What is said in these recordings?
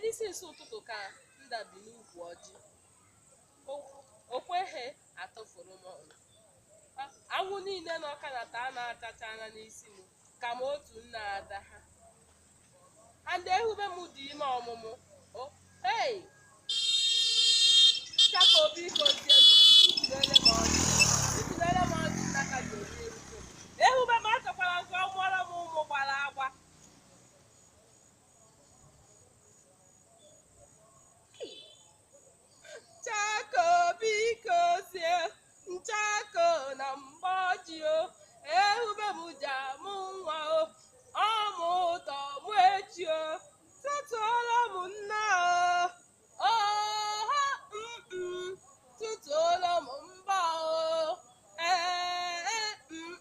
N'isi nso ụtụtụ ka ndabi n'ukwu ọjị. O kweghị atụfuru m ọnụ. Anwụ niile n'ọka na taa na-achachana n'isi m ka m otu nna ada ha. And ehube m dị ime ọmụmụ. O hey! Chaka biko tie tụtụlere m ọjị. Tụtụlere m ọjị nnaka ji eri erute m. Ehube m achọkwara nke ọ mụọrọ m ụmụ gbara agba. Chako biko sie nchako na mgboji o ehube m ji amụ nwa o ọmụ ụtọ mụ echi o tụtụọla m nna o oha mm tụtụọla m mba o ee mm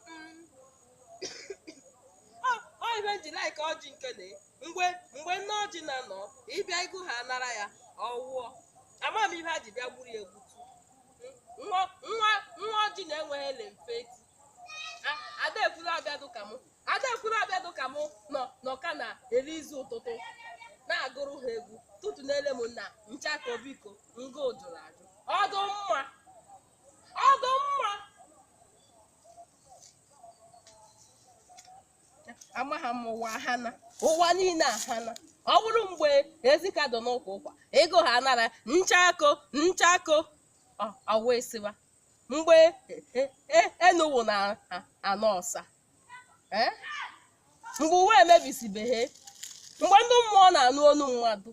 ọ ibe m ji like ọjị nke na mgbe nne ọjị na-anọ ịbịa ịgụ ha nara ya ọwụọ ama m ihe ha ji bịa gburu ya egbutu. Nwa nwa nwa ọjị na-enweghị ele mfe eti. Ada ekwuru abịa dụka mụ, ada ekwuru abịa dụka mụ nọ nọka na eri izu ụtụtụ na-agụrụ ha egwu tụtụ n'ele m nna nchako biko ngo jụrụ ajụ. Ọdụ mma, ọdụ mma. Amagha m ụwa hana, ụwa niile ahana. Ọ bụrụ mgbe ezika dọ n'ụkwa ụkwa ego ha nara nchako nchako ọwa esiwa mgbe enuwu na anọ ọsa. Mgbe uwe emebisibeghe, mgbe ndị mmụọ na-anụ onu mmadụ.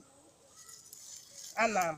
Ana m